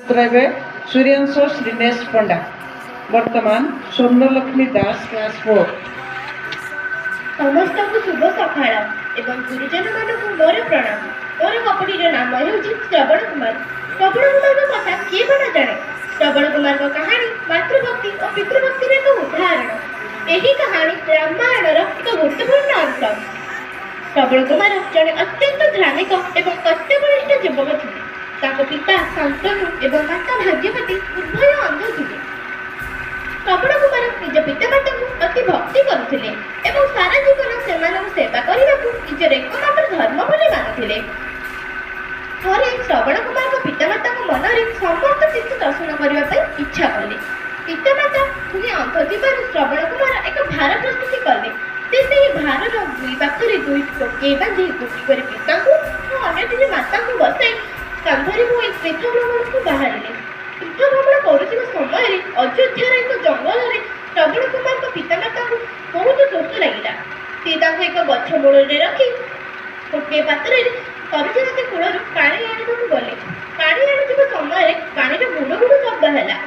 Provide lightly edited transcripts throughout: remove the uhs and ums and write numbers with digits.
ଏବେ ସୂର୍ଯ୍ୟାଂଶ ଶ୍ରୀନେଶ ପଣ୍ଡା। ବର୍ତ୍ତମାନ ସ୍ୱର୍ଣ୍ଣଲକ୍ଷ୍ମୀ ଦାସ, କ୍ଲାସ୍ 4। ସମସ୍ତଙ୍କୁ ଶୁଭ ସକାଳ ଏବଂ ଗୁରୁଜନମାନଙ୍କୁ ମୋର ପ୍ରଣାମ। ମୋର ଗପଟିର ନାମ ହେଉଛି ଶ୍ରବଣ କୁମାର। ଶ୍ରବଣ କୁମାରଙ୍କ କଥା କିଏ ବା ନ ଜାଣେ? ଶ୍ରବଣ କୁମାରଙ୍କ କାହାଣୀ ମାତୃଭକ୍ତି ଓ ପିତୃଭକ୍ତିର ଏକ ଉଦାହରଣ। ଏହି କାହାଣୀ ରାମାୟଣର ଏକ ଗୁରୁତ୍ୱପୂର୍ଣ୍ଣ ଅଂଶ। ଶ୍ରବଣ କୁମାର ଜଣେ ଅତ୍ୟନ୍ତ ଧାର୍ମିକ ଏବଂ କର୍ତ୍ତବ୍ୟନିଷ୍ଠ ଯୁବକ ଥିଲେ। ତାଙ୍କ ପିତା ଶାନ୍ତନୁ ଏବଂ ମାତା ଭାଗ୍ୟବତୀ ଉଭୟ ଅନ୍ଧ ଥିଲେ। ଶ୍ରବଣ କୁମାର ନିଜ ପିତାମାତାଙ୍କୁ ଅତି ଭକ୍ତି କରୁଥିଲେ ଏବଂ ସାରା ଜୀବନ ସେମାନଙ୍କୁ ସେବା କରିବାକୁ ନିଜର ଏକମାତ୍ର ଧର୍ମ ବୋଲି ମାନୁଥିଲେ। ଥରେ ଶ୍ରବଣ କୁମାରଙ୍କ ପିତାମାତାଙ୍କ ମନରେ ସମସ୍ତ ତୀର୍ଥ ଦର୍ଶନ କରିବା ପାଇଁ ଇଚ୍ଛା କଲେ। ପିତାମାତା ଦୁହେଁ ଅନ୍ଧ ଥିବାରୁ ଶ୍ରବଣ କୁମାର ଏକ ଭାର ପ୍ରସ୍ତୁତି କଲେ। ସେ ସେହି ଭାରର ଦୁଇ ପାଖରେ ଦୁଇ ଟୋକେଇ ବାନ୍ଧି ଗୋଟିକରେ ପିତାଙ୍କୁ ଓ ଅନ୍ୟଟିରେ ମାତାଙ୍କୁ ବସାଇ କାନ୍ଧରେ ବୋହି ତୀର୍ଥ ଭ୍ରମଣକୁ ବାହାରିଲେ। ତୀର୍ଥ ଭ୍ରମଣ କରୁଥିବା ସମୟରେ ଅଯୋଧ୍ୟାର ଏକ ଜଙ୍ଗଲରେ ଶ୍ରବଣ କୁମାରଙ୍କ ପିତାମାତାଙ୍କୁ ବହୁତ ଶୋଷ ଲାଗିଲା। ସେ ତାଙ୍କୁ ଏକ ଗଛ ମୂଳରେ ରଖି ଗୋଟିଏ ପାତ୍ରରେ ସରଜା ନଦୀ କୂଳରୁ ପାଣି ଆଣିବାକୁ ଗଲେ। ପାଣି ଆଣୁଥିବା ସମୟରେ ପାଣିର ଗୁଡୁ ଗୁଡୁ ଶବ୍ଦ ହେଲା।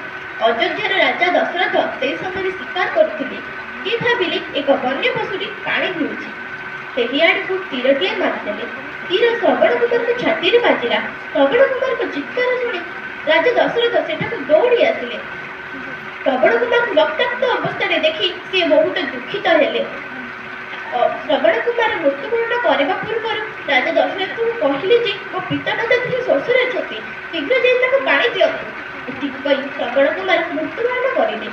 ଅଯୋଧ୍ୟାର ରାଜା ଦଶରଥ ସେହି ସମୟରେ ଶିକାର କରୁଥିଲେ। ସେ ଭାବିଲେ ଏକ ବନ୍ୟ ପଶୁଟି ପାଣି ପିଉଛି। ସେହି ଆଡ଼କୁ ତୀରଟିଏ ମାରିଦେଲେ। ତୀର ଶ୍ରବଣ କୁମାରଙ୍କ ଛାତିରେ ବାଜିଲା। ଶ୍ରବଣ କୁମାରଙ୍କ ଚିତ୍କାର ଶୁଣି ରାଜା ଦଶରଥ ସେଠାକୁ ଦୌଡ଼ି ଆସିଲେ। ଶ୍ରବଣ କୁମାରଙ୍କୁ ରକ୍ତାକ୍ତ ଅବସ୍ଥାରେ ଦେଖି ସେ ବହୁତ ଦୁଃଖିତ ହେଲେ। ଶ୍ରବଣ କୁମାର ମୃତ୍ୟୁବରଣ କରିବା ପୂର୍ବରୁ ରାଜା ଦଶରଥଙ୍କୁ କହିଲେ ଯେ ମୋ ପିତାମାତା ଦୁହେଁ ଶୋଷରେ ଅଛନ୍ତି, ଶୀଘ୍ର ଯାଇ ତାଙ୍କୁ ପାଣି ଦିଅନ୍ତୁ। ଏତିକି କହି ଶ୍ରବଣ କୁମାର ମୃତ୍ୟୁବରଣ କରିଲେ।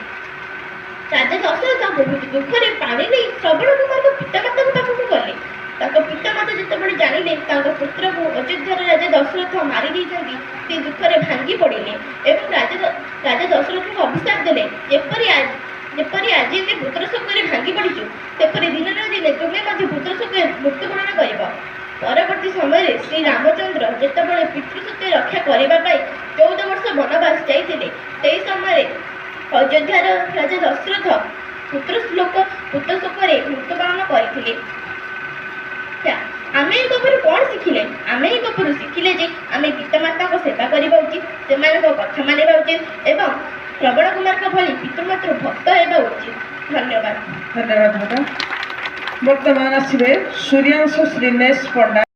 ରାଜା ଦଶରଥ ବହୁତ ଦୁଃଖରେ ପାଣି ନେଇ ଶ୍ରବଣ କୁମାରଙ୍କ ପିତାମାତାଙ୍କ ପାଖକୁ ଗଲେ। ତାଙ୍କ ପିତାମାତା ଯେତେବେଳେ ଜାଣିଲେ ତାଙ୍କ ପୁତ୍ରକୁ ଅଯୋଧ୍ୟାର ରାଜା ଦଶରଥ ମାରି ଦେଇଛନ୍ତି, ସେ ଦୁଃଖରେ ଭାଙ୍ଗି ପଡ଼ିଲେ ଏବଂ ରାଜା ଦଶରଥଙ୍କୁ ଅଭିଶାପ ଦେଲେ, ଯେପରି ଆଜି ଆମେ ପୁତ୍ର ଶୋକରେ ଭାଙ୍ଗି ପଡ଼ିଛୁ, ସେପରି ଦିନେ ନା ଦିନେ ତୁମେ ମଧ୍ୟ ପୁତ୍ର ଶୋକରେ ମୃତ୍ୟୁବରଣ କରିବ। ପରବର୍ତ୍ତୀ ସମୟରେ ଶ୍ରୀ ରାମଚନ୍ଦ୍ର ଯେତେବେଳେ ପିତୃସତ୍ୟ ରକ୍ଷା କରିବା ପାଇଁ 14 ବର୍ଷ ବନବାସ ଯାଇଥିଲେ, ସେହି ସମୟରେ ଅଯୋଧ୍ୟାର ରାଜା ଦଶରଥ ପୁତ୍ର ଶୋକରେ ମୃତ୍ୟୁବରଣ କରିଥିଲେ। ଆଚ୍ଛା, ଆମେ ଏ ଗପରୁ କ'ଣ ଶିଖିଲେ? ଆମେ ଏ ଗପରୁ ଶିଖିଲେ ଯେ ଆମେ ପିତାମାତାଙ୍କ ସେବା କରିବା ଉଚିତ, ସେମାନଙ୍କ କଥା ମାନିବା ଉଚିତ ଏବଂ ଶ୍ରବଣ କୁମାରଙ୍କ ଭଳି ପିତୃମାତୃ ଭକ୍ତ ହେବା ଉଚିତ। ଧନ୍ୟବାଦ। ଧନ୍ୟବାଦ ମ୍ୟାଡ଼ାମ। ବର୍ତ୍ତମାନ ଆସିବେ ସୂର୍ଯ୍ୟାଂଶ ଶ୍ରୀନେଶ ପଣ୍ଡା।